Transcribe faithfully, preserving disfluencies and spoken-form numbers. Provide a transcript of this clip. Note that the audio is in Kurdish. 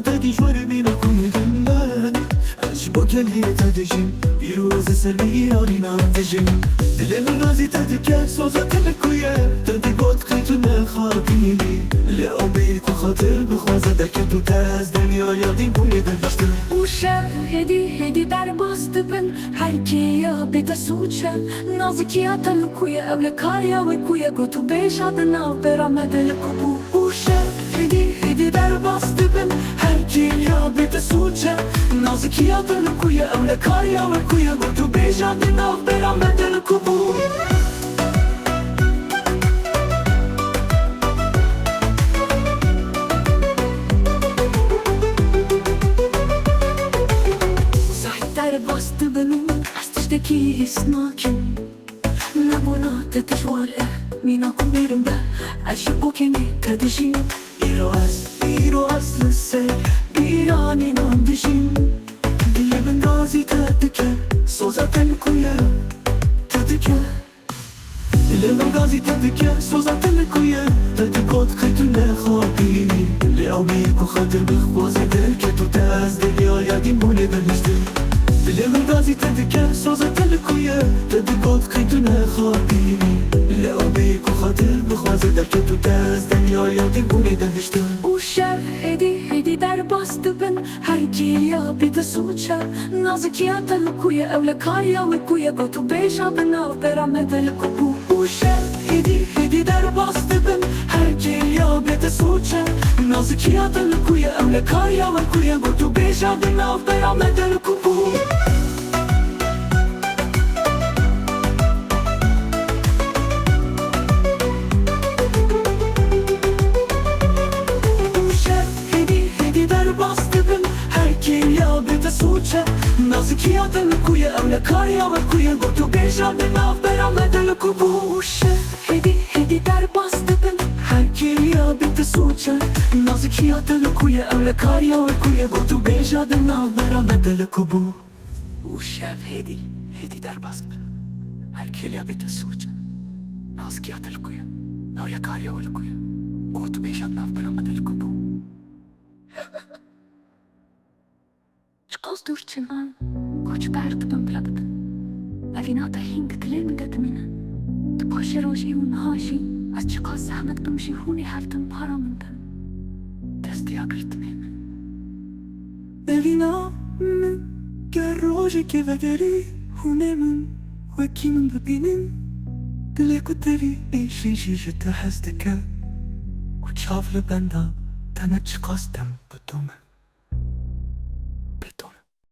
Te dî ji warê bîne ku min din. Ez ji bo geliyê te dijîm, pîroz li ser vî yarîna dijîm. Dilê min gazî te dike, soza te li ku ye? Te digot qey tu nexapînî. Lê ew bêyî ku xatir bixwaze derket û te ez dinyaya dî bûnê de diştim. Û şev hêdî hêdî derbas dibin, her kê ya bê te sûc e. Nazikiya te li ku ye, ew li kariya we ku ye? Got û bêja di navbera me de li ku bû. Û şev hêdî hêdî derbas dibin, her kê ya bê te sûc e. Nazikiya te li ku ye, ew li kariya we ku ye? Got û bêja di navbera me de li ku bû. Zahî derbas dibin û ez tiştekî hîs nakim. Nebûna te dijwar e, mîna ku mêrim be, ez ji bo kêmê te dijîm. Îro ez, îro ez li ser bîranînan dijîm. Dilê min gazî te dike, soza te li ku ye? Te dike. Dilê min gazî te dike, soza te li ku ye? Te digot qey tu nexapînî. Lê ew bêyî ku xatir bixwaze derket û te ez dinyaya dî bûnê de diştim. Dilê min gazî te dike, soza te li ku ye? Te digot qey tu nexapînî. Lê ew bêyî ku xatir bixwaze derket û te ez dinyaya dî bûnê de diştim. Û şev hêdî hêdî derbas dibin, her kê ya bê te sûc e. Nazikiya te li ku ye, ew li kariya we ku ye? Got û bêja di navbera me de li ku bû. Û şev hêdî hêdî derbas dibin, her kê ya bê te sûc e. Nazikiya te li ku ye, ew li kariya we ku ye? Got û bêja di navbera me de li ku bû. Û şev hêdî hêdî derbas dibin, her kê ya bê te sûc e. Nazikiya te li ku ye, ew li kariya we ku ye? Got û bêja di navbera me de li ku bû. Û şev hêdî hêdî derbas dibin, her kê ya bê te sûc e. Nazikiya te li ku ye, ew li kariya we ku ye? Got û bêja di navbera me de li ku bû. Û şev hêdî hêdî derbas dibin, her kê ya bê te sûc e. Nazikiya te li ku ye, ew li kariya we li ku ye? Got û bêja di navbera me de li ku bû. Çiqas dûr çiman koçber dibin bila bibin. Evîna te hîn di dilê min de dimîne. Di paşê rojê û niha jî ez çiqas zehmet bim jî hûn ê hev din para min bin. Dest ya girtinê min. Evîna min, ger rojekê vegerî hûnê min wekî min bibînin, dilê ku tevî êşî jî ji te hez dike û çav li benda te ne çiqas dem bi dû min.